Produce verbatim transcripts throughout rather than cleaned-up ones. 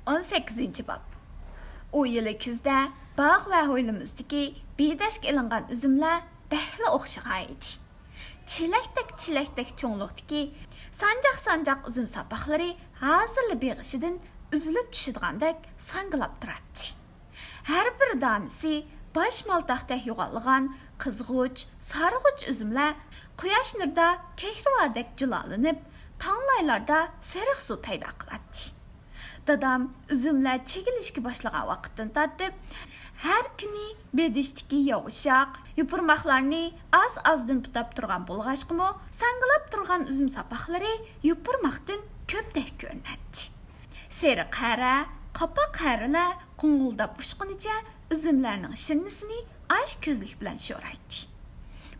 ئون سەككىزىنچى باب. ئۇ يىلى كۈزدە باغ ۋە ھويلىمىزدىكى بېدەشكە ئېلىنغان ئۈزۈملەر بەكلا ئوخشىغان ئىدى. چېلەكتەك چېلەكتەك چوڭلۇقتىكى سانجاق سانجاق ئۈزۈم ساپاقلىرى ھازىرلا بېغىشىدىن ئۈزۈلۈپ چۈشىدىغاندەك ساڭگىلاپ تۇراتتى. ھەر بىر دانىسى باش مالتاقتەك يوغانلىغان قىزغۇچ، سارغۇچ ئۈزۈملەر قۇياش نۇرىدا كەھرىۋادەك جۇلالىنىپ، تاڭلايلاردا سېرىق سۇ پەيدا قىلاتتى. دادام ئۈزۈملەر چىگىلىشكە باشلىغان ۋاقىتتىن تارتىپ، ھەر كۈنى بېدىشتىكى ياۋىشاق يوپۇرماقلارنى ئاز-ئازدىن پۇتاپ تۇرغان بولغاچقىمۇ، ساڭگىلاپ تۇرغان ئۈزۈم ساپاقلىرى يوپۇرماقتىن كۆپتەك كۆرۈنەتتى. سېرىق ھەرە، قاپاق ھەرىلەر قوڭغۇلداپ ئۇچقىنىچە ئۈزۈملەرنىڭ شىرنىسىنى ئاچ كۆزلۈك بىلەن شورايتتى.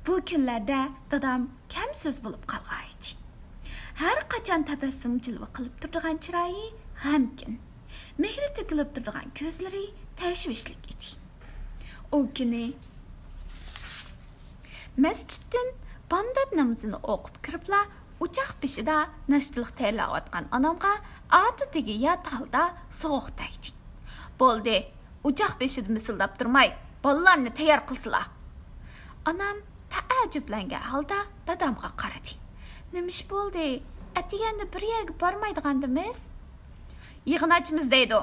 بۇ كۈنلەردە دادام كەم سۆز بولۇپ قالغانىدى. ھەر قاچان تەبەسسۇم جىلۋە قىلىپ تۇرىدىغان چىرايى غەمكىن، مېھرى تۆكۈلۈپ تۇرىدىغان كۆزلىرى تەشۋىشلىك ئىدى. ئۇ كۈنى مەسچىتتىن بامدات نامىزىنى ئوقۇپ كىرىپلا، ئوچاق بېشىدا ناشتىلىق تەييارلاۋاتقان ئانامغا ئادىتىگە يات ھالدا سوغۇق تەگدى. بولدى، ئوچاق بېشىدا مىسىلداپ تۇرماي، بالىلارنى تەييار قىلسىلا. ئانام تەئەججۈپلەنگەن ھالدا دادامغا قارىدى. نېمە ئىش بولدى؟ ئەتىگەندە بىر يەرگە بارمايدىغاندىمىز؟ يىغىن ئاچىمىز دەيدۇ،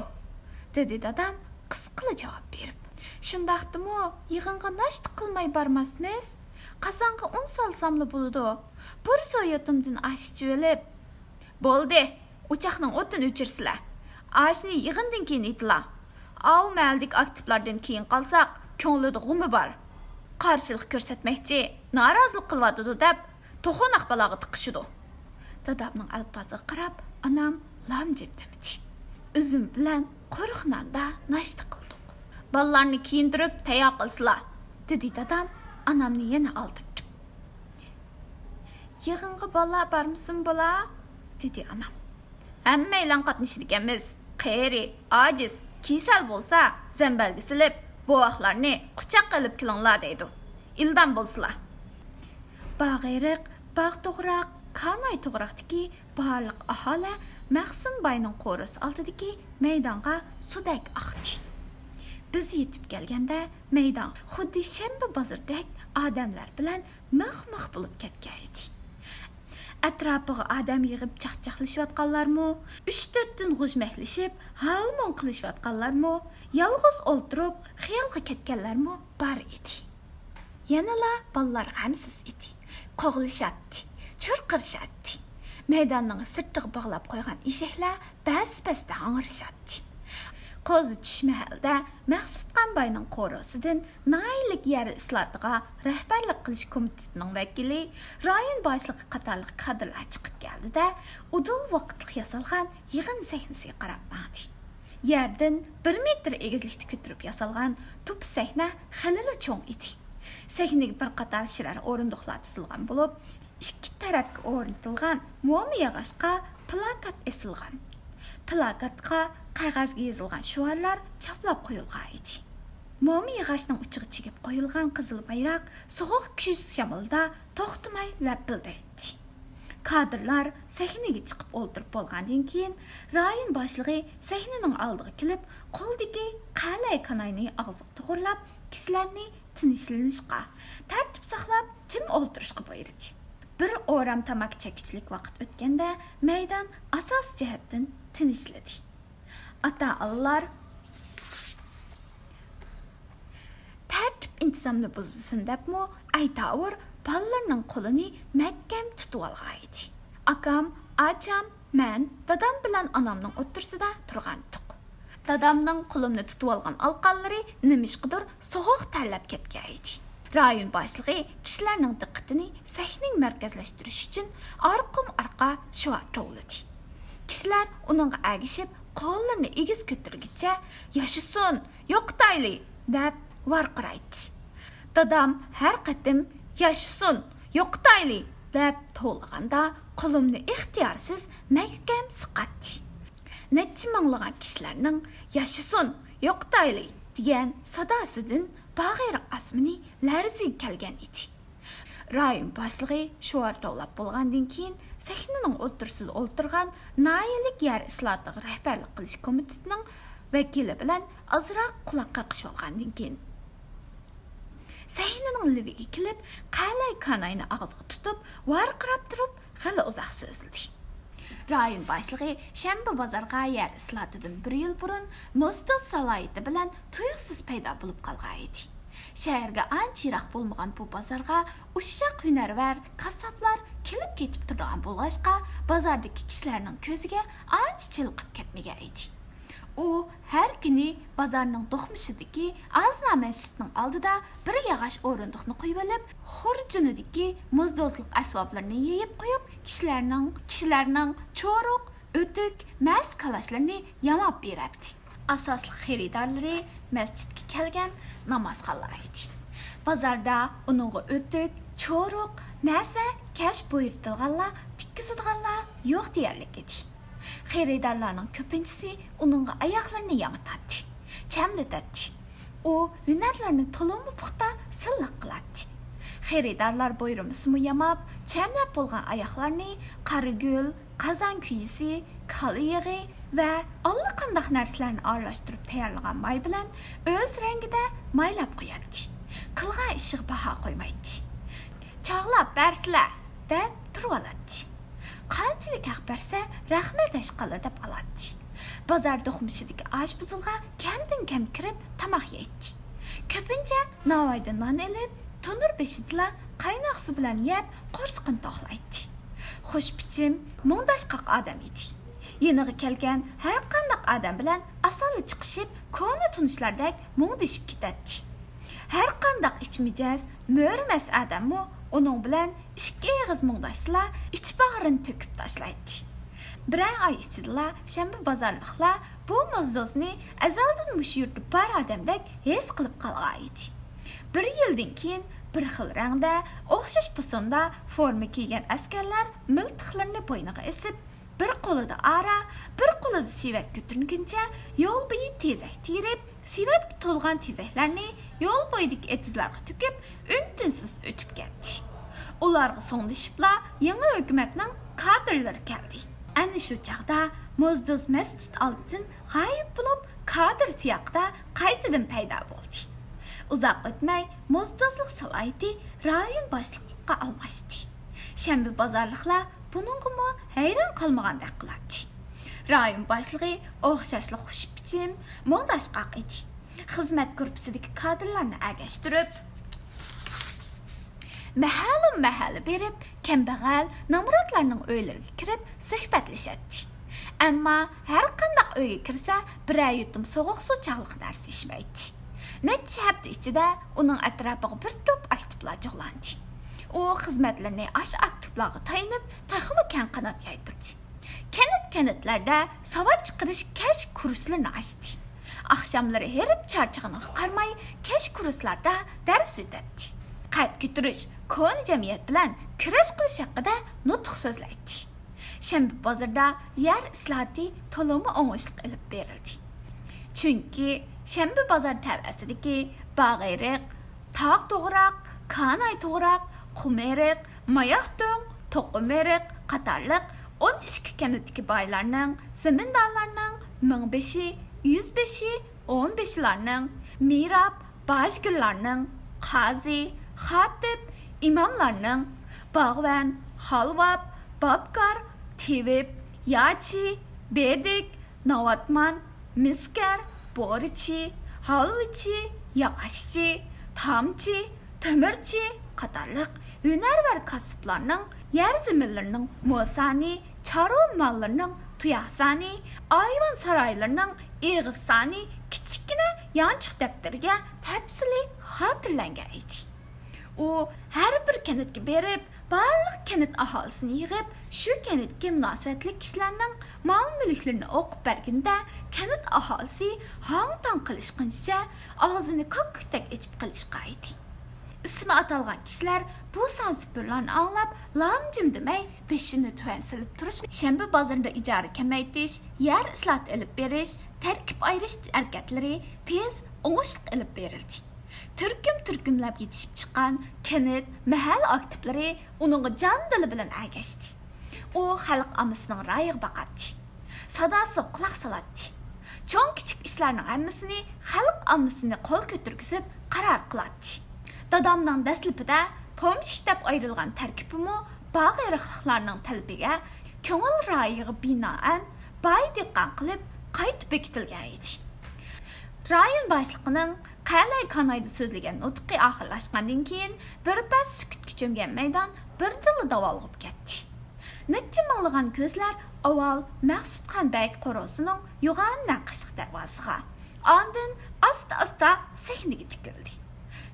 دېدى دادام قىسقىلا جاۋاب بېرىپ. شۇنداقتىمۇ يىغىنغا ناشتا قىلماي بارماسمىز؟ قازانغا ئۇن سالساملا بولىدۇ. بىر سويۇتۇمدىن ئاش ئىچىۋېلىپ. بولدى، ئوچاقنىڭ ئوتىنى ئۆچۈرسىلە. ئاشنى يىغىندىن كېيىن ئېتىلا. ئاۋۇ مەھەللىدىكى ئاكتىپلاردىن كېيىن قالساق، كۆڭلىدە غۇمى بار. قارشىلىق كۆرسەتمەكچى، نارازىلىق قىلىۋاتىدۇ دەپ، توخۇناق بالاغا تىقىشىدۇ. دادامنىڭ ئەلپازىغا قاراپ، ئانام لام جىم دېمىدى. ئۈزۈم بىلەن قۇرۇق ناندا ناشتا قىلدۇق. بالىلارنى كىيىندۈرۈپ تەييار قىلسىلا، دېدى دادام ئانامنى يەنە ئالدىرىتىپ. يىغىنغا بالىلار بارمىسۇن بولا، دېدى ئانام. ھەممەيلەن قاتنىشىدىكەنمىز. قېرى، ئاجىز، كېسەل بولسا، زەمبەلگە سېلىپ، بوۋاقلارنى قۇچاققا ئېلىپ كېلىڭلار دەيدۇ. ئىلدام بولسىلا. باغ ئېرىق، باغ توغراق، كاناي توغراقتىكى بارلىق ئاھالە مەخسۇم باينىڭ قورۇسى ئالدىدىكى مەيدانغا سۇدەك ئاقتى. بىز يېتىپ كەلگەندە، مەيدان خۇددى شەنبە بازىرىدەك ئادەملەر بىلەن مىخ-مىخ بولۇپ كەتكەن ئىدى. ئەتراپىغا ئادەم يىغىپ چاقچاقلىشىۋاتقانلارمۇ، ئۈچ-تۆتتىن غۇژمەكلىشىپ ھال-مۇڭ قىلىشىۋاتقانلارمۇ، يالغۇز ئولتۇرۇپ خىيالغا كەتكەنلەرمۇ بار ئىدى. يەنىلا بالىلار غەمسىز ئىدى. قوغلىشاتتى، چۇرقىرىشاتتى. مەيداننىڭ سىرتىغا باغلاپ قويغان ئېشەكلەر بەس-بەستە ھاڭرىشاتتى. قوزا چۈش مەھەلدە مەخسۇتخان باينىڭ قورۇسىدىن ناھىيەلىك يەر ئىسلاھاتىغا رەھبەرلىك قىلىش كومىتېتىنىڭ ۋەكىلى، رايون باشلىقى قاتارلىق كادىرلار چىقىپ كەلدى-دە، ئۇدۇل ۋاقىتلىق ياسالغان يىغىن سەھنىسىگە قاراپ ماڭدى. يەردىن بىر مېتىر ئېگىزلىكتە كۆتۈرۈپ ياسالغان توپا سەھنە خېلىلا چوڭ ئىدى. سەھنىگە بىر قاتار شىرەر ئورۇندۇقلار تىزىلغان بولۇپ، ئىككى تەرەپكە ئورنىتىلغان موما ياغاچقا پلاكات ئېسىلغان. پلاكاتقا قەغەزگە يېزىلغان شوئارلار چاپلاپ قويۇلغان ئىدى. موما ياغاچنىڭ ئۇچىغا چىگىپ قويۇلغان قىزىل بايراق سوغۇق كۈز شامىلىدا توختىماي لەپىلدەيتتى. كادىرلار سەھنىگە چىقىپ ئولتۇرۇپ بولغاندىن كېيىن، رايون باشلىقى سەھنىنىڭ ئالدىغا كېلىپ، قولىدىكى قەلەي كاناينى ئاغزىغا توغرىلاپ، كىشىلەرنى تىنچلىنىشقا، تەرتىپ ساقلاپ، جىم ئولتۇرۇشقا بۇيرۇدى. بىر ئورام تاماكا چەككۈچىلىك ۋاقىت ئۆتكەندە، مەيدان ئاساسىي جەھەتتىن تىنچلىدى. ئاتا-ئانىلار تەرتىپ-ئىنتىزامنى بۇزمىسۇن دەپمۇ، ئەيتاۋۇر بالىلىرىنىڭ قولىنى مەھكەم تۇتۇۋالغان ئىدى. ئاكام، ئاچام، مەن دادام بىلەن ئانامنىڭ ئوتتۇرىسىدا تۇرغانتۇق. دادامنىڭ قولۇمنى تۇتۇۋالغان ئالىقانلىرى نېمىشقىدۇر سوغۇق تەرلەپ كەتكەن ئىدى. رايون باشلىقى كىشىلەرنىڭ دىققىتىنى سەھنىگە مەركەزلەشتۈرۈش ئۈچۈن ئارقىمۇ ئارقا شوئار توۋلىدى. كىشىلەر ئۇنىڭغا ئەگىشىپ، قوللىرىنى ئېگىز كۆتۈرگىچە، «ياشىسۇن! يوقىتايلى!» دەپ ۋارقىرايتتى. دادام ھەر قېتىم «ياشىسۇن! يوقىتايلى!» دەپ توۋلىغاندا، قولۇمنى ئىختىيارسىز مەھكەم سىقاتتى. نەچچە مىڭلىغان كىشىلەرنىڭ «ياشىسۇن! يوقىتايلى!» دېگەن ساداسىدىن باغ ئېرىق ئاسمىنى لەرزىگە كەلگەن ئىدى. رايون باشلىقى شوئار توۋلاپ بولغاندىن كېيىن، سەھنىنىڭ ئوتتۇرىسىدا ئولتۇرغان ناھىيەلىك يەر ئىسلاھاتىغا رەھبەرلىك قىلىش كومىتېتىنىڭ ۋەكىلى بىلەن ئازراق قۇلاق قېقىشىۋالغاندىن كېيىن، سەھنىنىڭ لېۋىگە كېلىپ، قەلەي كاناينى ئاغزىغا تۇتۇپ، ۋارقىراپ تۇرۇپ، خېلى ئۇزاق سۆزلىدى. رايون باشلىقى شەنبە بازارغا يەر ئىسلاھاتىدىن بىر يىل بۇرۇن موزدوز سالاھىيىتى بىلەن تۇيۇقسىز پەيدا بولۇپ قالغان ئىدى. شەھەرگە ئانچە يىراق بولمىغان بۇ بازارغا ئۇششاق ھۈنەرۋەر، كاسساپلار كېلىپ كېتىپ تۇرىدىغان بولغاچقا، بازاردىكى كىشىلەرنىڭ كۆزىگە ئانچە چېلىقىپ كەتمىگەن ئىدى. ئۇ ھەر كۈنى بازارنىڭ دوقمۇشىدىكى ئازنا مەسچىتنىڭ ئالدىدا بىر ياغاچ ئورۇندۇقنى قويۇۋېلىپ، خۇرجۇنىدىكى موزدوزلۇق ئەسۋابلىرىنى يېيىپ قويۇپ، كىشىلەرنىڭ، كىشىلەرنىڭ چورۇق، ئۆتۈك، مەسە كالاشلىرىنى ياماپ بېرەتتى. ئاساسلىق خېرىدارلىرى مەسچىتكە كەلگەن نامازخانلار ئىدى. بازاردا ئۇنىڭغا ئۆتۈك، چورۇق، مەسە، كەش بۇيرۇتىدىغانلار، تىككۈزىدىغانلار يوق دېيەرلىك ئىدى. خېرىدارلارنىڭ كۆپىنچىسى ئۇنىڭغا ئاياغلىرىنى يامىتاتتى، چەملىتەتتى. ئۇ ھۈنەرلىرىنى تولىمۇ پۇختا، سىللىق قىلاتتى. خېرىدارلار بۇيرۇمىسىمۇ ياماپ، چەملەپ بولغان ئاياغلارنى قارىگۈل، قازان كۈيىسى، كالا يېغى ۋە ئاللىقانداق نەرسىلەرنى ئارىلاشتۇرۇپ تەييارلىغان ماي بىلەن ئۆز رەڭگىدە مايلاپ قوياتتى. قىلغان ئىشىغا باھا قويمايتتى. «چاغلاپ بەرسىلە!» دەپ تۇرۇۋالاتتى. قانچىلىك ھەق بەرسە، «رەھمەت ئاشقانلار» دەپ ئالاتتى. بازار دوقمۇشىدىكى ئاشپۇزۇلغا كەمدىن كەم كىرىپ تاماق يەيتتى. كۆپىنچە ناۋايدا نان ئېلىپ، تونۇر بېشىدىلا قايناق سۇ بىلەن يەپ، قورسىقىنى توقلايتتى. خۇش پىچىم، مۇڭداشقاق ئادەم ئىدى. يېنىغا كەلگەن ھەرقانداق ئادەم بىلەن ئاسانلا چىقىشىپ، كونا تونۇشلاردەك مۇڭدىشىپ كېتەتتى. ھەرقانداق ئىچ مىجەز، مۆرىمەس ئادەممۇ ئۇنىڭ بىلەن ئىككى ئېغىز مۇڭداشسىلا، ئىچ-باغرىنى تۆكۈپ تاشلايتتى. بىرەر ئاي ئىچىدىلا شەنبە بازارلىقلار بۇ موزدوزنى ئەزەلدىن مۇشۇ يۇرتتا بار ئادەمدەك ھېس قىلىپ قالغان ئىدى. بىر يىلدىن كېيىن بىر خىل رەڭدە، ئوخشاش پاسوندا فورما كىيگەن ئەسكەرلەر مىلتىقلىرىنى بوينىغا ئېسىپ، بىر قولىدا ئارا، بىر قولىدا سېۋەت كۆتۈرگىنىچە يول بويى تېزەك تېرىپ، سېۋەتكە تولغان تېزەكلەرنى يول بويىدىكى ئېتىزلارغا تۆكۈپ، ئۈن-تىنسىز ئۆتۈپ كەتتى. ئۇلارغا سوڭدىشىپلا يېڭى ھۆكۈمەتنىڭ كادىرلىرى كەلدى. ئەنە شۇ چاغدا موزدوز مەسچىت ئالدىدىن غايىب بولۇپ، كادىر سىياقىدا قايتىدىن پەيدا بولدى. ئۇزاق ئۆتمەي موزدوزلۇق سالاھىيىتى رايون باشلىقلىققا ئالماشتى. شەنبە بازارلىقلار بۇنىڭغىمۇ ھەيران قالمىغاندەك قىلاتتى. رايون باشلىقى ئوخشاشلا خۇش پىچىم، مۇڭداشقاق ئىدى. خىزمەت گۇرۇپپىسىدىكى كادىرلارنى ئەگەشتۈرۈپ، مەھەللىمۇ مەھەللە بېرىپ، كەمبەغەل، نامراتلارنىڭ ئۆيلىرىگە كىرىپ سۆھبەتلىشەتتى. ئەمما ھەرقانداق ئۆيگە كىرسە، بىرەر يۇتۇم سوغۇق سۇ چاغلىق نەرسە ئىچمەيتتى. نەچچە ھەپتە ئىچىدە ئۇنىڭ ئەتراپىغا بىر توپ ئاكتىپلار جۇغلاندى. ئۇ خىزمەتلىرىنى ئاشۇ ئاكتىپلارغا تايىنىپ، تېخىمۇ كەڭ قانات يايدۇردى. كەنت-كەنتلەردە ساۋات چىقىرىش كەش كۇرسلىرىنى ئاچتى. ئاخشاملىرى ھېرىپ چارچىغىنىغا قارىماي، كەش كۇرسلاردا دەرس ئۆتەتتى. قەد كۆتۈرۈش، كونا جەمئىيەت بىلەن كۈرەش قىلىش ھەققىدە نۇتۇق سۆزلەيتتى. شەنبە بازىرىدا يەر ئىسلاھاتى تولىمۇ ئوڭۇشلۇق ئېلىپ بېرىلدى. چۈنكى شەنبە بازار تەۋەسىدىكى باغ ئېرىق، تاغ توغراق، كاناي توغراق، قۇم ئېرىق، ماياق دۆڭ، توقۇم ئېرىق قاتارلىق ئون ئىككى كەنتتىكى بايلارنىڭ، زېمىندارلارنىڭ، مىڭبېشى، يۈزبېشى، ئونبېشىلارنىڭ، مىراب، باجگىرلارنىڭ، قازى، خاتىپ، ئىماملارنىڭ، باغۋەن، ھالۋاپ، بابكار، تېۋىپ، ياچى، بېدىك، ناۋاتمان، مىسكەر، بورىچى، ھالۋىچى، ياغاچچى، تامچى، تۆمۈرچى قاتارلىق ھۈنەرۋەر كاسىپلارنىڭ يەر زېمىنلىرىنىڭ مول سانى، چارۋا ماللىرىنىڭ تۇياق سانى، ئايۋان سارايلىرىنىڭ ئېغىز سانى كىچىككىنە يانچۇق دەپتىرىگە تەپسىلىي خاتىرىلەنگەن ئىدى. ئۇ ھەر بىر كەنتكە بېرىپ، بارلىق كەنت ئاھالىسىنى يىغىپ، شۇ كەنتكە مۇناسىۋەتلىك كىشىلەرنىڭ مال-مۈلۈكلىرىنى ئوقۇپ بەرگىنىدە، كەنت ئاھالىسى ھاڭ-تاڭ قىلىشقىنىچە ئاغزىنى كاككۇكتەك ئېچىپ قېلىشقان ئىدى. ئىسمى ئاتالغان كىشىلەر بۇ سانسىپىرلارنى ئاڭلاپ، لام-جىم دېمەي، بېشىنى تۆۋەن سېلىپ تۇرۇش، شەنبە بازىرىدا ئىجارە كېمەيتىش، يەر ئىسلاھاتى ئېلىپ بېرىش، تەركىب ئايرىش ھەرىكەتلىرى تېز، ئوڭۇشلۇق ئېلىپ بېرىلدى. تۈركۈم-تۈركۈملەپ يېتىشىپ چىققان كەنت، مەھەللە ئاكتىپلىرى ئۇنىڭغا جان-دىلى بىلەن ئەگەشتى. ئۇ خەلق ئاممىسىنىڭ رايىغا باقاتتى. ساداسىغا قۇلاق سالاتتى. چوڭ-كىچىك ئىشلارنىڭ ھەممىسىنى خەلق ئاممىسىنى قول كۆتۈرگۈزۈپ قارار قىلاتتى. دادامنىڭ دەسلىپىدە پومېشچىك دەپ ئايرىلغان تەركىبىمۇ باغ-ئېرىقلىقلارنىڭ تەلىپىگە، كۆڭۈل رايىغا بىنائەن باي دېھقان قىلىپ قايتا بېكىتىلگەن ئىدى. رايون باشلىقىنىڭ قەلەي كانايدا سۆزلىگەن نۇتقى ئاخىرلاشقاندىن كېيىن، بىر پەس سۈكۈتكە چۆمگەن مەيدان بىردىنلا داۋالغۇپ كەتتى. نەچچە مىڭلىغان كۆزلەر ئاۋۋال مەخسۇتخان بەگ قورۇسىنىڭ يوغان نەقىشلىق دەرۋازىسىغا، ئاندىن ئاستا-ئاستا سەھنىگە تىكىلدى.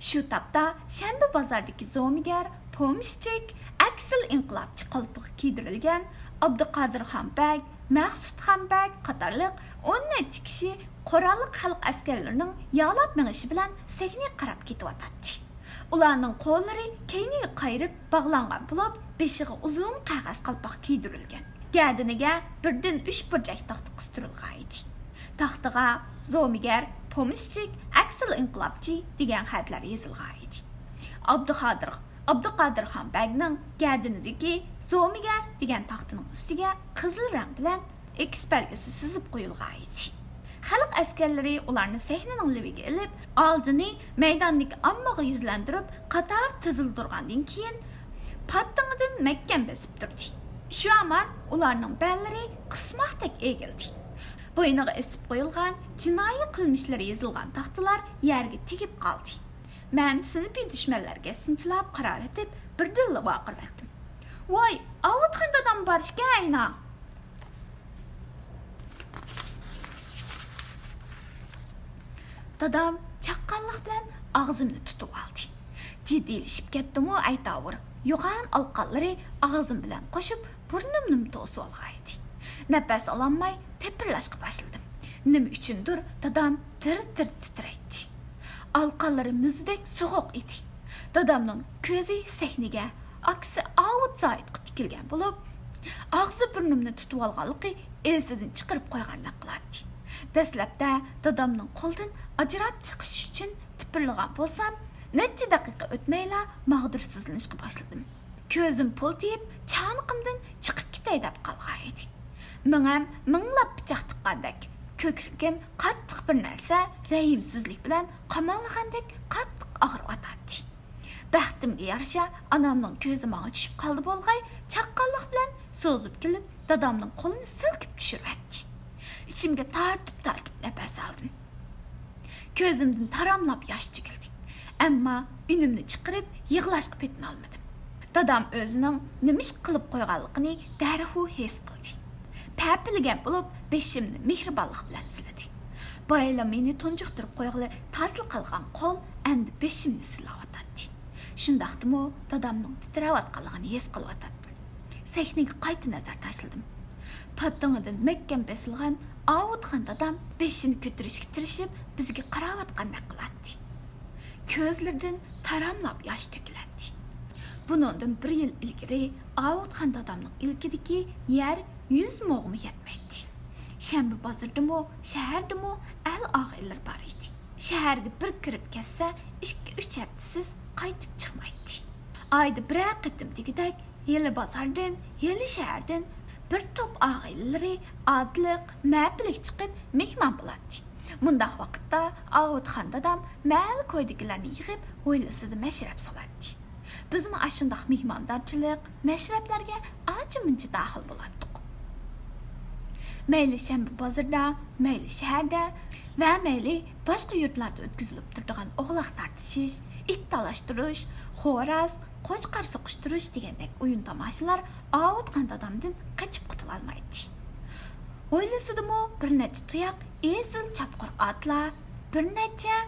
شۇ تاپتا شەنبە بازاردىكى زومىگەر، پومېشچىك، ئەكسىل ئىنقىلابچى قالپىقى كىيدۈرۈلگەن ئابدۇقادىرخان بەگ، مەخسۇتخان بەگ قاتارلىق ئون نەچچە كىشى قوراللىق خەلق ئەسكەرلىرىنىڭ يالاپ مېڭىشى بىلەن سەھنىگە قاراپ كېتىۋاتاتتى. ئۇلارنىڭ قوللىرى كەينىگە قايرىپ باغلانغان بولۇپ، بېشىغا ئۇزۇن قەغەز قالپاق كىيدۈرۈلگەن. گەدىنىگە بىردىن ئۈچ بۇرجەك تاختا قىستۇرۇلغان ئىدى. تاختىغا زومىگەر، پومېشچىك، ئەكسىل ئىنقىلابچى دېگەن خەتلەر يېزىلغان ئىدى. ئابدۇقادىر، ئابدۇقادىرخان بەگنىڭ گەدىنىدىكى زومىگەر دېگەن تاختىنىڭ ئۈستىگە قىزىل رەڭ بىلەن ئېكس بەلگىسى سىزىپ قويۇلغان ئىدى. خەلق ئەسكەرلىرى ئۇلارنى سەھنىنىڭ لېۋىگە ئېلىپ، ئالدىنى مەيداندىكى ئاممىغا يۈزلەندۈرۈپ، قاتار تىزىلدۇرغاندىن كېيىن، پاتتىڭىدىن مەھكەم بېسىپ تۇردى. شۇ ھامان ئۇلارنىڭ بەللىرى قىسماقتەك ئېگىلدى. بوينىغا ئېسىپ قويۇلغان جىنايى قىلمىشلىرى يېزىلغان تاختىلار يەرگە تېگىپ قالدى. مەن سىنىپىي دۈشمەنلەرگە سىنچىلاپ قاراۋېتىپ، بىردىنلا ۋارقىراۋەتتىم. ۋاي، ئاۋۇتخان دادام بار ئىكەن ئەينا! دادام چاققانلىق بىلەن ئاغزىمنى تۇتۇۋالدى. جىددىيلىشىپ كەتتىمۇ ئەيتاۋۇر، يوغان ئالقانلىرى ئاغزىم بىلەن قوشۇپ بۇرنۇمنىمۇ توسۇۋالغانىدى. نەپەس ئالالماي تېپىرلاشقا باشلىدىم. نېمە ئۈچۈندۇر دادام دىر-دىر تىترەيتتى. ئالقانلىرى مۇزدەك سوغۇق ئىدى. دادامنىڭ كۆزى سەھنىگە، ئاكىسى ئاۋۇت زاھىتقا تىكىلگەن بولۇپ، ئاغزى بۇرنۇمنى تۇتۇۋالغانلىقى ئېسىدىن چىقىرىپ قويغاندەك قىلاتتى. دەسلەپتە دادامنىڭ قولىدىن ئاجراپ چىقىش ئۈچۈن تىپىرلىغان بولسام، نەچچە دەقىقە ئۆتمەيلا ماغدۇرسىزلىنىشقا باشلىدىم. كۆزۈم پۇلتىيىپ، چانىقىمدىن چىقىپ كېتەي دەپ قالغان ئىدى. مېڭەم مىڭلاپ پىچاق تىققاندەك، كۆكرىكىم قاتتىق بىر نەرسە رەھىمسىزلىك بىلەن قاماللىغاندەك قاتتىق ئاغرىۋاتاتتى. بەختىمگە يارىشا، ئانامنىڭ كۆزى ماڭا چۈشۈپ قالدى بولغاي، چاققانلىق بىلەن سوزۇپ كېلىپ، دادامنىڭ قولىنى سىلكىپ چۈشۈرۈۋەتتى. ئىچىمگە تارتىپ-تارتىپ نەپەس ئالدىم. كۆزۈمدىن تاراملاپ ياش تۆكۈلدى. ئەمما ئۈنۈمنى چىقىرىپ يىغلاشقا پېتىنالمىدىم. دادام ئۆزىنىڭ نېمە ئىش قىلىپ قويغانلىقىنى دەرھۇ ھېس قىلدى. پەپىلىگەن بولۇپ، بېشىمنى مېھرىبانلىق بىلەن سىلىدى. بايىلا مېنى تۇنجۇقتۇرۇپ قويغىلى تازىلا قالغان قول ئەمدى بېشىمنى سىلاۋاتاتتى. شۇنداقتىمۇ دادامنىڭ تىترەۋاتقانلىقىنى ھېس قىلىۋاتاتتىم. سەھنىگە قايتا نەزەر تاشلىدىم. پاتتىڭىدىن مەھكەم بېسىلغان ئاۋۇتخان دادام بېشىنى كۆتۈرۈشكە تىرىشىپ، بىزگە قاراۋاتقاندەك قىلاتتى. كۆزلىرىدىن تاراملاپ ياش تۆكۈلەتتى. بۇنىڭدىن بىر يىل ئىلگىرى ئاۋۇتخان دادامنىڭ ئىلكىدىكى يەر يۈز موغىمۇ يەتمەيتتى. شەنبە بازىرىدىمۇ، شەھەردىمۇ ئەل ئاغىنىلىرى بار ئىدى. شەھەرگە بىر كىرىپ كەتسە، ئىككى-ئۈچ ھەپتىسىز قايتىپ چىقمايتتى. ئايدا بىرەر قېتىم دېگۈدەك، ھېلى بازاردىن، ھېلى شەھەردىن بىر توپ ئاغىنىلىرى ئادىللىق، مەپىلىك چىقىپ مېھمان بولاتتى. مۇنداق ۋاقىتتا ئاۋۇتخان دادام مەھەللە كويىدىكىلەرنى يىغىپ، ھويلىسىدا مەشرەپ سالاتتى. بىزمۇ ئاشۇنداق مېھماندارچىلىق، مەشرەپلەرگە ئانچە-مۇنچە داخىل بولاتتۇق. مەيلى شەنبە بازىرىدا، مەيلى شەھەردە ۋە مەيلى باشقا يۇرتلاردا ئۆتكۈزۈلۈپ تۇرىدىغان ئوغلاق تارتىشىش، ئىت تالاشتۇرۇش، خوراز، قوچقار سوقۇشتۇرۇش دېگەندەك ئويۇن-تاماشىلار ئاۋۇتخان دادامدىن قېچىپ قۇتۇلالمايتتى. ھويلىسىدىمۇ بىر نەچچە تۇياق ئېسىل چاپقۇر ئاتلار، بىر نەچچە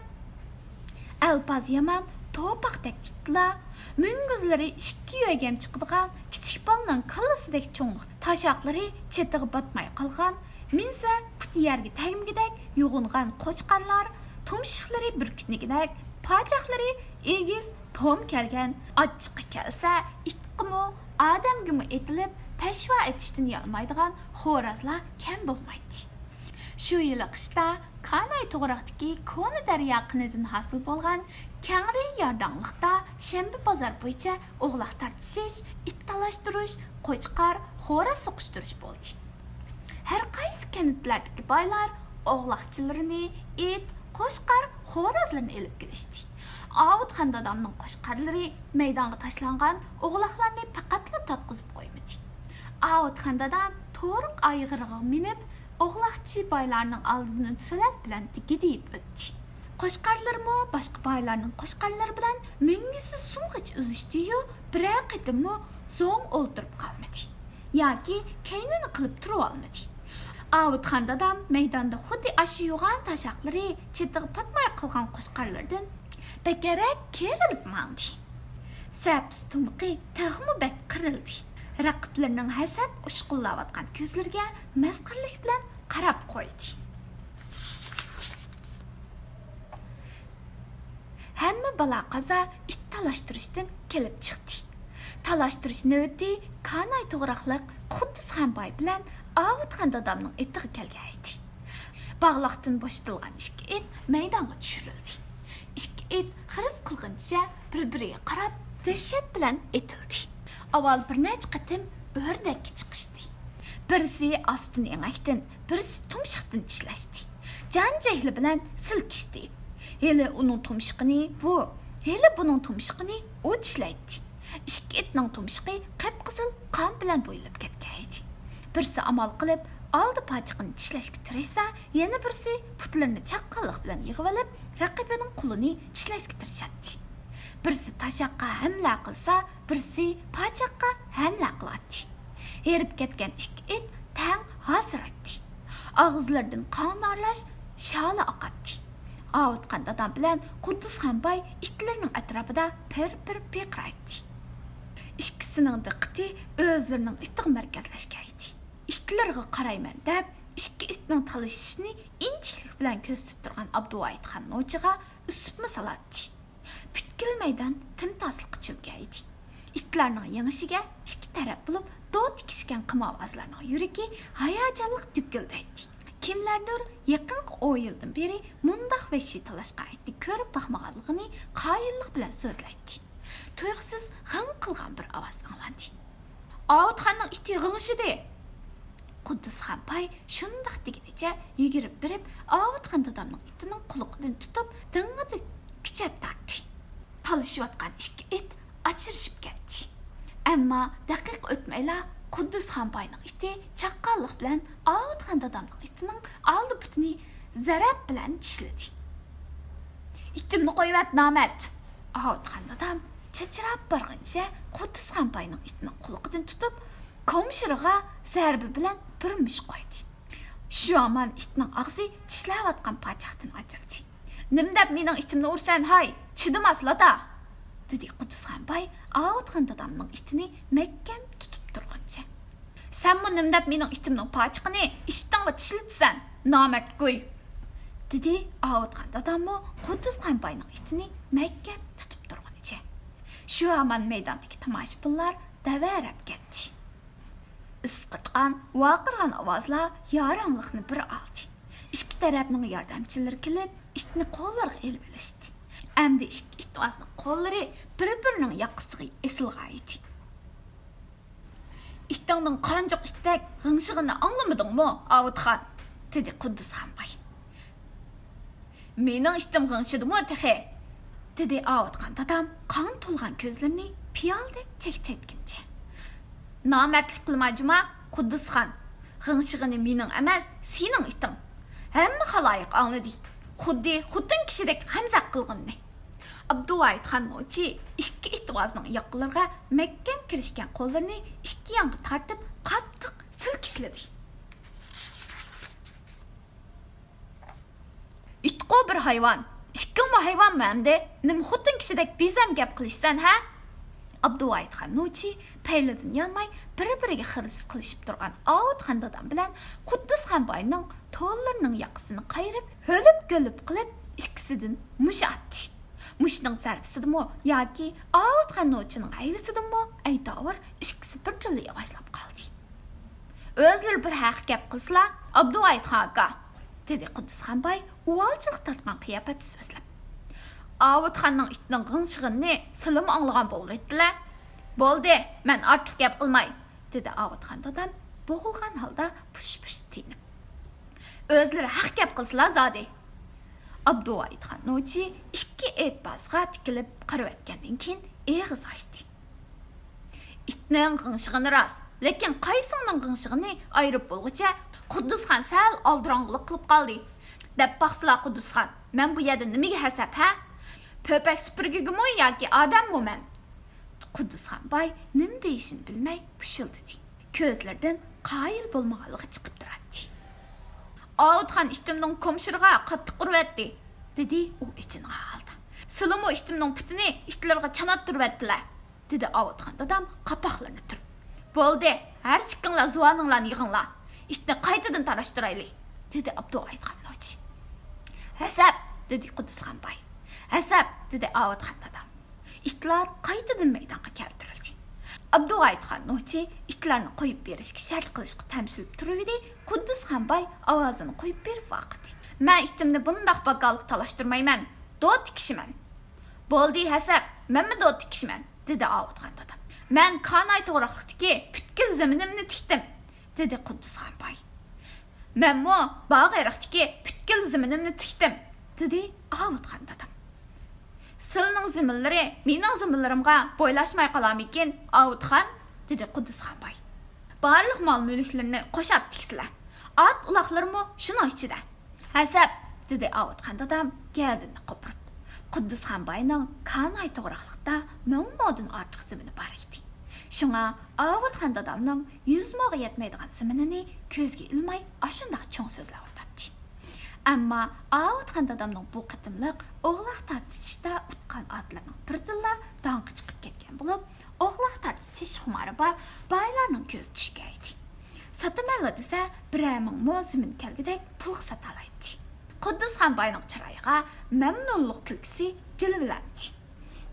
ئەلپازى يامان توپاقتەك ئىتلار، مۈڭگۈزلىرى ئىككى يۆگەم چىقىدىغان كىچىك بالىنىڭ كاللىسىدەك چوڭلۇقتا، تاشاقلىرى چېتىغا باتماي قالغان، مىنسە پۇتى يەرگە تەگمىگۈدەك يوغىنىغان قوچقارلار، تۇمشۇقلىرى بۈركۈتنىڭكىدەك، پاجاقلىرى ئېگىز توم كەلگەن، ئاچچىقى كەلسە ئىتقىمۇ، ئادەمگىمۇ ئېتىلىپ، پەشۋا ئېتىشتىن يانمايدىغان خورازلار كەم بولمايتتى. شۇ يىلى قىشتا كاناي توغراقتىكى كونا دەريا قىنىدىن ھاسىل بولغان كەڭرى يارداڭلىقتا شەنبە بازار بويىچە ئوغلاق تارتىشىش، ئىت تالاشتۇرۇش، قوچقار، خوراز سوقۇشتۇرۇش بولدى. ھەر قايسى كەنتلەردىكى بايلار ئوغلاقچىلىرىنى، ئىت، قوچقار، خورازلىرىنى ئېلىپ كېلىشتى. ئاۋۇتخان دادامنىڭ قوچقارلىرى مەيدانغا تاشلانغان ئوغلاقلارنى پەقەتلا تارتقۇزۇپ قويمىدى. ئاۋۇتخان دادام تورۇق ئايغىرىغا مىنىپ، ئوغلاقچى بايلارنىڭ ئالدىدىن سۈرئەت بىلەن گىدىيىپ ئۆتتى. قوچقارلىرىمۇ باشقا بايلارنىڭ قوچقارلىرى بىلەن مىڭ يۈز سومغىچە ئۈزۈشتى-يۇ، بىرەر قېتىممۇ زوڭ ئولتۇرۇپ قالمىدى ياكى كەينىنى قىلىپ تۇرۇۋالمىدى. ئاۋۇتخان دادام مەيداندا خۇددى ئاشۇ يوغان تاشاقلىرى چېتىغا پاتماي قالغان قوچقارلىرىدىن بەكرەك كېرىلىپ ماڭدى. سەپسۇ تۇمىقى تېخىمۇ بەك قىرىلدى. رەقىبلىرىنىڭ ھەسەت ئۇچقۇنلاۋاتقان كۆزلىرىگە مەسخىرىلىك بىلەن قاراپ قويدى. ھەممە بالا-قازا ئىت تالاشتۇرۇشتىن كېلىپ چىقتى. تالاشتۇرۇش نۆۋىتى كاناي توغراقلىق قۇددۇسخان باي بىلەن ئاۋۇتخان دادامنىڭ ئېتىغا كەلگەن ئىدى. باغلاقتىن بوشىتىلغان ئىككى ئىت مەيدانغا چۈشۈرۈلدى. ئىككى ئىت خىرىس قىلغىنىچە بىر-بىرىگە قاراپ دەھشەت بىلەن ئېتىلدى. ئاۋۋال بىر نەچچە قېتىم ئۆردەككە چىقىشتى. بىرسى ئاستىن ئېڭەكتىن، بىرسى تۇمشۇقتىن چىشلەشتى. جان-جەھلى بىلەن سىلكىشتى. ھېلى ئۇنىڭ تۇمشۇقىنى بۇ، ھېلى بۇنىڭ تۇمشۇقىنى ئۇ چىشلەيتتى. ئىككى ئىتنىڭ تۇمشۇقى قىپقىزىل قان بىلەن بويىلىپ كەتكەن ئىدى. بىرسى ئامال قىلىپ ئالدى پاچىقىنى چىشلەشكە تىرىشسا، يەنە بىرسى پۇتلىرىنى چاققانلىق بىلەن يىغىۋېلىپ، رەقىبىنىڭ قولىنى چىشلەشكە تىرىشاتتى. بىرسى تاشاققا ھەملە قىلسا، بىرسى پاچاققا ھەملە قىلاتتى. ھېرىپ كەتكەن ئىككى ئىت تەڭ ھاسىرايتتى. ئاغزىلىرىدىن قان ئارىلاش شالا ئاقاتتى. ئاۋۇتخان دادام بىلەن قۇددۇسخان باي ئىتلىرىنىڭ ئەتراپىدا پىر-پىر پىرقىرايتتى. ئىككىسىنىڭ دىققىتى ئۆزلىرىنىڭ ئىتىغا مەركەزلەشكەن ئىدى. ئىتلىرىغا قارايمەن دەپ، ئىككى ئىتنىڭ تالىشىشىنى ئىنچىكىلىك بىلەن كۆزىتىپ تۇرغان ئابدۇۋاھىت خان نوچىغا ئۈسۈپمۇ سالاتتى. پۈتكۈل مەيدان تىمتاسلىققا چۆمگەن ئىدى. ئىتلارنىڭ يېڭىشىگە ئىككى تەرەپ بولۇپ، دو تىكىشكەن قىمارۋازلارنىڭ يۈرىكى ھاياجانلىق دۈكۈلدەيتتى. كىملەردۇر يېقىنقى ئون يىلدىن بېرى مۇنداق ۋەھشىي تالاشقان ئىتنى كۆرۈپ باقمىغانلىقىنى قايىللىق بىلەن سۆزلەيتتى. تۇيۇقسىز غىڭ قىلغان بىر ئاۋاز ئاڭلاندى. ئاۋۇتخاننىڭ ئىتى غىڭشىدى! قۇددۇسخان باي شۇنداق دېگىنىچە يۈگۈرۈپ بېرىپ، ئاۋۇتخان دادامنىڭ ئىتىنىڭ قۇلىقىدىن تۇتۇپ، دىڭىدا كۈچەپ تارتتى. تالىشىۋاتقان ئىككى ئىت ئاچىرىشىپ كەتتى. ئەمما دەقىقە ئۆتمەيلا قۇددۇسخان باينىڭ ئىتى چاققانلىق بىلەن ئاۋۇتخان دادامنىڭ ئىتىنىڭ ئالدى پۇتىنى زەرەپ بىلەن چىشلىدى. ئىتىمنى قويۇۋەت، نامەرد! ئاۋۇتخان دادام چاچراپ بارغىنىچە قۇددۇسخان باينىڭ ئىتىنىڭ قۇلىقىدىن تۇتۇپ، كومشىرىغا زەربە بىلەن بىر مۇشت قويدى. شۇ ھامان ئىتنىڭ ئاغزى چىشلەۋاتقان پاچاقتىن ئاچىلدى. نېمە دەپ مېنىڭ ئىتىمنى ئۇرىسەن، ھاي، چىدىماس لاتا! دېدى قۇددۇسخان باي ئاۋۇتخان دادامنىڭ ئىتىنى مەھكەم تۇتۇپ تۇرغىنىچە. سەنمۇ نېمە دەپ مېنىڭ ئىتىمنىڭ پاچىقىنى ئىشتىنغا چىشلىتىسەن، نامەرد گۇي! دېدى ئاۋۇتخان داداممۇ قۇددۇسخان باينىڭ ئىتىنى مەھكەم تۇتۇپ تۇرغىنىچە. شۇ ھامان مەيداندىكى تاماشىبىنلار دەۋەرەپ كەتتى. ئىسقىرتقان، ۋارقىرىغان ئاۋازلار ياراڭلىقنى بىر ئالدى. ئىككى تەرەپنىڭ ياردەمچىلىرى كېلىپ، ئىتنى قوللىرىغا ئېلىۋېلىشتى. ئەمدى ئىككى ئىتۋازنىڭ قوللىرى بىر-بىرىنىڭ ياقىسىغا ئېسىلغان ئىدى. ئىتىڭنىڭ قانجۇق ئىتتەك غىڭشىغىنىنى ئاڭلىمىدىڭمۇ، ئاۋۇتخان؟ دېدى قۇددۇسخان باي. مېنىڭ ئىتىم غىڭشىدىمۇ تېخى؟ دېدى ئاۋۇتخان دادام قان تولغان كۆزلىرىنى پىيالىدەك چەكچەيتكىنىچە. نامەردلىك قىلما جۇما، قۇددۇسخان. غىڭشىغىنى مېنىڭ ئەمەس، سېنىڭ ئىتىڭ. ھەممە خالايىق ئاڭلىدى. خۇددى خوتۇن كىشىدەك غەمزەك قىلغىنىنى. ئابدۇۋاھىت خان نوچى ئىككى ئىتۋازنىڭ ياقىلىرىغا مەھكەم كىرىشكەن قوللىرىنى ئىككى يانغا تارتىپ قاتتىق سىلكىشلىدى. ئىتقۇ بىر ھايۋان، ئىككىڭمۇ ھايۋانمۇ ئەمدى؟ نېمە خوتۇن كىشىدەك بىزەم گەپ قىلىشسەن، ھە؟ ئابدۇۋاھىت خان نوچى پەيلىدىن يانماي بىر-بىرىگە خىرىس قىلىشىپ تۇرغان ئاۋۇتخان دادام بىلەن قۇددۇسخان باينىڭ تونلىرىنىڭ ياقىسىنى قايرىپ، ھۆلۈپ-گۆلۈپ قىلىپ ئىككىسىدىن مۇشت ئاتتى. مۇشتنىڭ زەربىسىدىمۇ ياكى ئاۋۇتخان نوچىنىڭ ھەيۋىسىدىنمۇ ئەيتاۋۇر ئىككىسى بىردىنلا ياۋاشلاپ قالدى. ئۆزلىرى بىر ھەققە گەپ قىلسىلا، ئابدۇۋاھىت خان ئاكا، دېدى قۇددۇسخان باي ئۇۋالچىلىق تارتقان قىياپەتتە سۆزلەپ. ئاۋۇتخاننىڭ ئىتىنىڭ غىڭشىغىنىنى سىلىمۇ ئاڭلىغان بولغىيتتىلە. بولدى، مەن ئارتۇق گەپ قىلماي، دېدى ئاۋۇتخان دادام بوغۇلغان ھالدا پۇش-پۇش تىنىپ. ئۆزلىرى ھەق گەپ قىلسىلا زادى. ئابدۇۋايىتخان نوچى ئىككى ئېتىپازغا تىكىلىپ قارىۋەتكەندىن كېيىن ئېغىز ئاچتى. ئىتنىڭ غىڭشىغىنى راست، لېكىن قايسىڭنىڭ غىڭشىغىنى ئايرىپ بولغۇچە قۇددۇسخان سەل ئالدىراڭغۇلۇق قىلىپ قالدى. دەپ باقسىلا قۇددۇسخان، مەن بۇ يەردە نېمىگە ھەسەپ ھە؟ پۆپەك سۈپۈرگىگىمۇ ياكى ئادەممۇ مەن؟ قۇددۇسخان باي نېمە دېيىشىنى بىلمەي پۇشۇلدىدى. كۆزلىرىدىن قايىل بولمىغانلىقى چىقىپ تۇراتتى. ئاۋۇتخان ئىتىمنىڭ كومشۇرىغا قاتتىق ئۇرۇۋەتتى، دېدى ئۇ ئېچىنغان ھالدا. سىلىمۇ ئىتىمنىڭ پۇتىنى ئىتلىرىغا چاناتتۇرۇۋەتتىلە، دېدى ئاۋۇتخان دادام قاپاقلىرىنى تۈرۈپ. بولدى، ھەر ئىككىڭلار زۇۋانىڭلارنى يىغىڭلار، ئىتنى قايتىدىن تاراشتۇرايلى، دېدى ئابدۇۋايىتخان نوچى. ھەسەپ، دېدى قۇددۇسخان باي. ھەسەپ، دېدى ئاۋۇتخان دادام. ئىتلار قايتىدىن مەيدانغا كەلتۈرۈلدى. ئابدۇۋايىتخان نوچى ئىتلارنى قويۇپ بېرىشكە شەرت قىلىشقا تەمشىلىپ تۇرۇۋىدى، قۇددۇسخان باي ئاۋازىنى قويۇپ بېرىپ ۋارقىرىدى. مەن ئىتىمنى بۇنداق باكالىق تالاشتۇرمايمەن، دوت تىكىشىمەن. بولدى ھەسەپ، مەنمۇ دوت تىكىشىمەن، دېدى ئاۋۇتخان دادام. مەن كاناي توغراقلىقتىكى پۈتكۈل زېمىنىمنى تىكتىم، دېدى قۇددۇسخان باي. مەنمۇ باغ ئېرىقتىكى پۈتكۈل زېمىنىمنى تىكتىم، دېدى ئاۋۇتخان دادام. سىلىنىڭ زېمىنلىرى مېنىڭ زېمىنلىرىمغا بويلاشماي قالارمىكىن، ئاۋۇتخان؟ دېدى قۇددۇسخان باي. بارلىق مال-مۈلۈكلىرىنى قوشاپ تىكسىلە. ئات-ئۇلاقلىرىمۇ شۇنىڭ ئىچىدە. ھەسەپ، دېدى ئاۋۇتخان دادام گەدىنىنى قوپۇرۇپ. قۇددۇسخان باينىڭ كاناي توغراقلىقتا مىڭ مودىن ئارتۇق زېمىنى بار ئىدى. شۇڭا ئاۋۇتخان دادامنىڭ يۈز موغا يەتمەيدىغان زېمىنىنى كۆزگە ئىلماي ئاشۇنداق چوڭ سۆزلەۋاتاتتى. ئەمما ئاۋۇتخان دادامنىڭ بۇ قېتىملىق ئوغلاق تارتىشىشتا ئۇتقان ئاتلىرىنىڭ بىرىدىنلا داڭقى چىقىپ كەتكەن بولۇپ، ئوغلاق تارتىشىش خۇمارى بار بايلارنىڭ كۆزى چۈشكەن ئىدى. ساتىمەنلا دېسە، بىرەر مىڭ مو زېمىن كەلگۈدەك پۇلغا ساتالايتتى. قۇددۇسخان باينىڭ چىرايىغا مەمنۇنلۇق كۈلكىسى جىلۋىلەندى.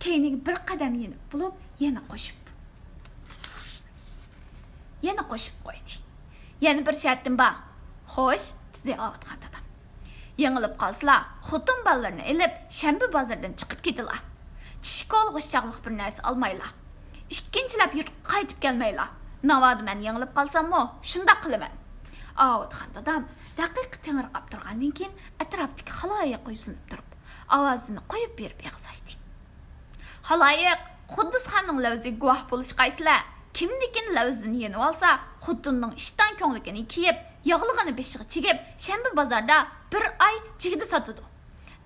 كەينىگە بىر قەدەم يېنىپ بولۇپ، يەنە قوشۇپ، يەنە قوشۇپ قويدى. يەنە بىر شەرتىم بار. خوش، دېدى ئاۋۇتخان دادام. يېڭىلىپ قالسىلا، خوتۇن بالىلىرىنى ئېلىپ، شەنبە بازىرىدىن چىقىپ كېتىلا. چىش كولىغا ئۇششاقلىق بىر نەرسە ئالمايلا. ئىككىنچىلەپ يۇرتقا قايتىپ كەلمەيلا. ناۋادا مەن يېڭىلىپ قالساممۇ، شۇنداق قىلىمەن. ئاۋۇتخان دادام دەقىقە تېڭىرقاپ تۇرغاندىن كېيىن، ئەتراپتىكى خالايىققا يۈزلىنىپ تۇرۇپ، ئاۋازىنى قويۇپ بېرىپ ئېغىز ئاچتى. خالايىق، قۇددۇسخاننىڭ لەۋزىگە گۇۋاھ بولۇشقايسىلەر. كىمدىكىن لەۋزىنى يېنىۋالسا، خوتۇنىنىڭ ئىشتان كۆڭلىكىنى كىيىپ، ياغلىقىنى بېشىغا چىگىپ، شەنبە بازاردا بىر ئاي جىگدە ساتىدۇ.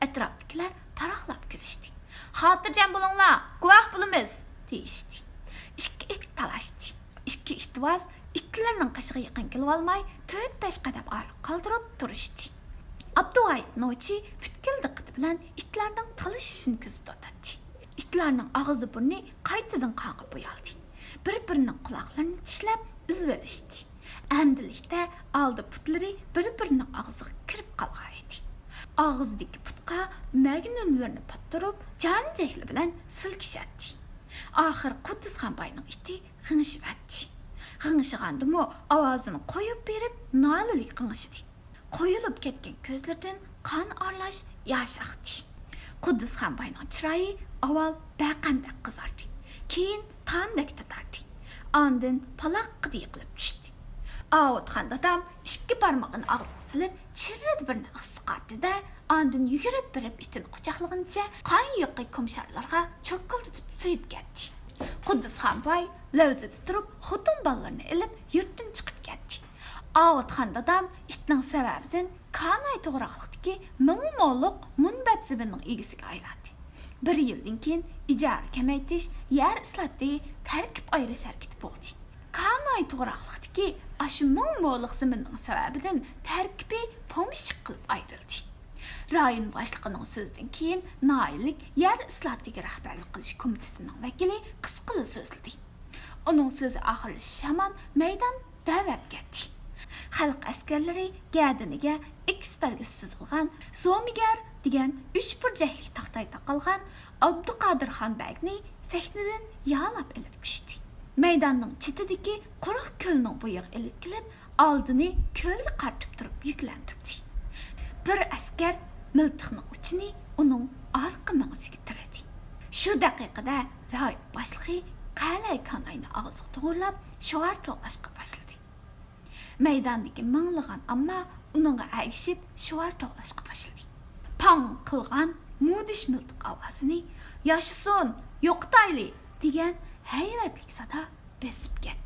ئەتراپتىكىلەر پاراقلاپ كۈلۈشتى. خاتىرجەم بولۇڭلار، گۇۋاھ بولىمىز، دېيىشتى. ئىككى ئىت تالاشتى. ئىككى ئىتىۋاز ئىتلىرىنىڭ قېشىغا يېقىن كېلىۋالماي، تۆت-بەش قەدەم ئارىلىق قالدۇرۇپ تۇرۇشتى. ئابدۇۋايىت نوچى پۈتكۈل دىققىتى بىلەن ئىتلارنىڭ تالىشىشىنى كۆزىتىۋاتاتتى. ئىتلارنىڭ ئاغزى-بۇرنى قايتىدىن قانغا بويالدى. بىر-بىرىنىڭ قۇلاقلىرىنى چىشلەپ ئۈزۈۋېلىشتى. ئەمدىلىكتە ئالدى پۇتلىرى بىر-بىرىنىڭ ئاغزىغا كىرىپ قالغان ئىدى. ئاغزىدىكى پۇتقا مەگنۈنلىرىنى پاتتۇرۇپ، جان-جەھلى بىلەن سىلكىشەتتى. ئاخىر قۇددۇسخان باينىڭ ئىتى غىڭشىۋەتتى. غىڭشىغاندىمۇ ئاۋازىنى قويۇپ بېرىپ نالىلىك غىڭشىدى. قويۇلۇپ كەتكەن كۆزلىرىدىن قان ئارىلاش ياش ئاقتى. قۇددۇسخان باينىڭ چىرايى ئاۋۋال بەقەمدەك قىزاردى، كېيىن تامدەك تاتاردى، ئاندىن پالاققىدە يىقىلىپ چۈشتى. ئاۋۇتخان دادام ئىككى بارمىقىنى ئاغزىغا سېلىپ، چىررىدە بىرنى ئىسسىقارتتى-دە، ئاندىن يۈگۈرۈپ بېرىپ ئىتىنى قۇچاقلىغىنىچە قان يۇقى كومشارلارغا چوكۇلدىتىپ سۆيۈپ كەتتى. قۇددۇسخان باي لەۋزىدە تۇرۇپ، خوتۇن بالىلىرىنى ئېلىپ، يۇرتتىن چىقىپ كەتتى. ئاۋۇتخان دادام ئىتنىڭ سەۋەبىدىن كاناي توغراقلىقتىكى مىڭ مولۇق مۇنبەت زېمىننىڭ ئىگىسىگە ئايلاندى. بىر يىلدىن كېيىن ئىجارە كېمەيتىش، يەر ئىسلاھاتى، تەركىب ئايرىش ھەرىكىتى بولدى. كاناي توغراقلىقتىكى ئاشۇ مىڭ مولۇق زېمىننىڭ سەۋەبىدىن تەركىبى پومېشچىك قىلىپ ئايرىلدى. رايون باشلىقىنىڭ سۆزىدىن كېيىن ناھىيەلىك يەر ئىسلاھاتىگە رەھبەرلىك قىلىش كومىتېتىنىڭ ۋەكىلى قىسقىلا سۆزلىدى. ئۇنىڭ سۆزى ئاخىرلىشىش ھامان مەيدان دەۋەپ كەتتى. خەلق ئەسكەرلىرى گەدىنىگە ئېكس بەلگىسى سىزىلغان زومىگەر دېگەن ئۈچ بۇرجەكلىك تاختاي تاقالغان ئابدۇقادىرخان بەگنى سەھنىدىن يالاپ ئېلىپ چۈشتى. مەيداننىڭ چېتىدىكى قۇرۇق كۆلنىڭ بويىغا ئېلىپ كېلىپ، ئالدىنى كۆلگە قارىتىپ تۇرۇپ يۈكلەندۈردى. بىر ئەسكەر مىلتىقنىڭ ئۇچىنى ئۇنىڭ ئارقا مېڭىسىگە تىرىدى. شۇ دەقىقىدە رايون باشلىقى قەلەي كاناينى ئاغزىغا توغرىلاپ شوئار توۋلاشقا باشلىدى. مەيداندىكى مىڭلىغان ئامما ئۇنىڭغا ئەگىشىپ شوئار توۋلاشقا باشلىدى. پاڭ قىلغان مۇدىش مىلتىق ئاۋازىنى «ياشىسۇن! يوقىتايلى!» دېگەن ھەيۋەتلىك سادا بېسىپ كەتتى.